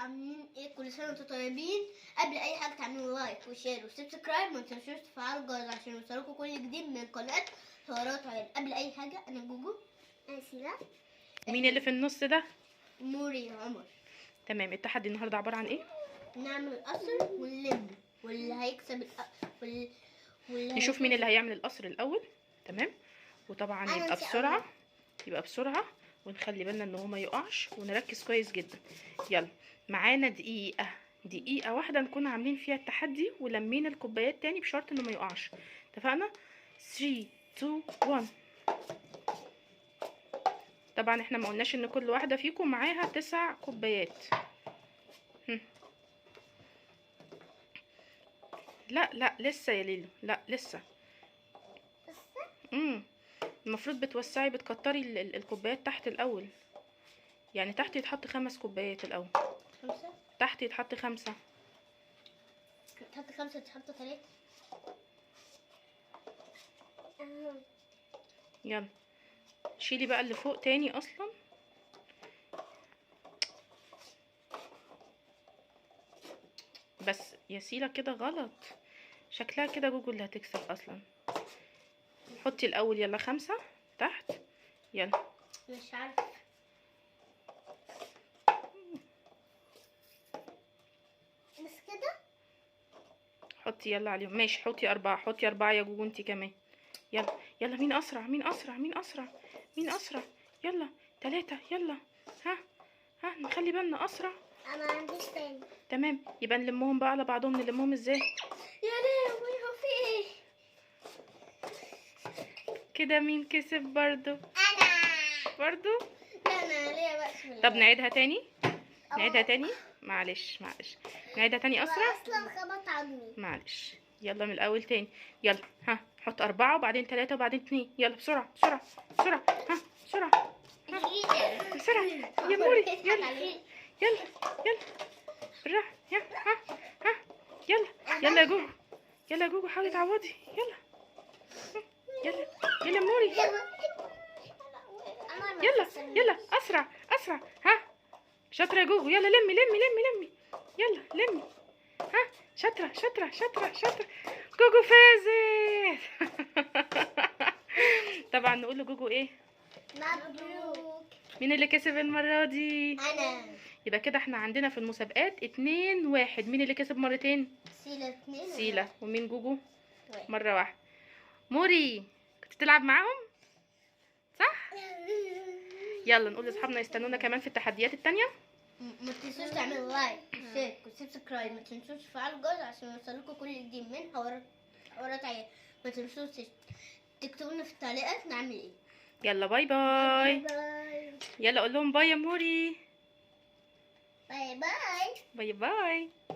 عاملين ايه؟ كل سنة وانتم طيبين. قبل اي حاجة تعملوا like و share و subscribe، ما تنسوش تفعلوا الجرس عشان يوصلكم كل جديد من قناة حوارات عيال. قبل اي حاجة انا جوجو، انا سيلا. مين اللي في النص ده؟ موري عمر. تمام. التحدي النهارده عبارة عن ايه؟ نعمل قصر ونلم، واللي هيكسب واللي نشوف مين اللي هيعمل القصر الاول. تمام. وطبعا يبقى بسرعة، يبقى بسرعة، ونخلي بالنا ان هو ما يقعش، ونركز كويس جدا. يلا معانا دقيقة، دقيقة واحدة نكون عاملين فيها التحدي ولمين الكوبايات تاني بشرط انه ما يقعش. اتفقنا؟ 3 2 1. طبعا احنا ما قلناش ان كل واحدة فيكم معاها 9 كوبايات. لا لا لسه يا ليلو، لا لسه. المفروض بتوسعي، بتكتري الكوبايات تحت الاول. يعني تحت يتحط 5 كوبايات الاول. 5 تحت يتحط 5. تحط 5، تحط 3. يلا شيلي بقى اللي فوق تاني اصلا. بس يا سيلا كده غلط، شكلها كده جوجو اللي هتكسب اصلا. حطي الاول يلا 5 تحت. يلا مش عارفه. بس كده حطي يلا عليهم. ماشي حطي 4، حطي 4 يا جوجو انتي كمان. يلا يلا، مين اسرع؟ مين اسرع؟ مين اسرع؟ مين اسرع؟ يلا 3. يلا ها ها، نخلي بالنا اسرع. انا ما عنديش تاني. تمام، يبقى نلمهم بقى على بعضهم. نلمهم ازاي؟ يا لهوي هو في ايه كده؟ مين كسب برضو؟ انا برضو. لا انا ليا بقى. بسم الله. طب نعيدها تاني، نعيدها تاني. معلش معلش، نعيدها تاني اسرع. اصلا خبط عظمي. معلش يلا من الاول تاني. يلا ها، حط 4 وبعدين 3 وبعدين 2. يلا بسرعة بسرعة بسرعة، ها بسرعة بسرعة يا موري. يلا يلا يلا بالراحة. يلا ها ها، يلا يلا يا جوجو، يلا يا جوجو حاولي تعوضي. يلا يلا يلا موري، يلا يلا اسرع اسرع. ها شاطرة يا جوجو. يلا لمي لمي لمي لمي، يلا لمي. ها شاطرة شاطرة شاطرة شاطرة، جوجو فازت. طبعا نقول لجوجو ايه؟ مبروك. مين اللي كسب المرة دي؟ انا. يبقى كده احنا عندنا في المسابقات 2 1. مين اللي كسب مرتين؟ سيلا 2. سيلا. ومين جوجو؟ مرة واحدة. موري كنت بتلعب معاهم صح؟ يلا نقول لاصحابنا يستنونا كمان في التحديات التانية. ما تنسوش تعملوا like share و subscribe، ما تنسوش تفعلوا الجرس عشان يوصلكم كل جديد من حوارات عيال. ما تنسوش تكتبوا لنا في التعليقات نعمل ايه. يلا bye bye. يلا قول لهم bye يا موري. bye bye. bye bye.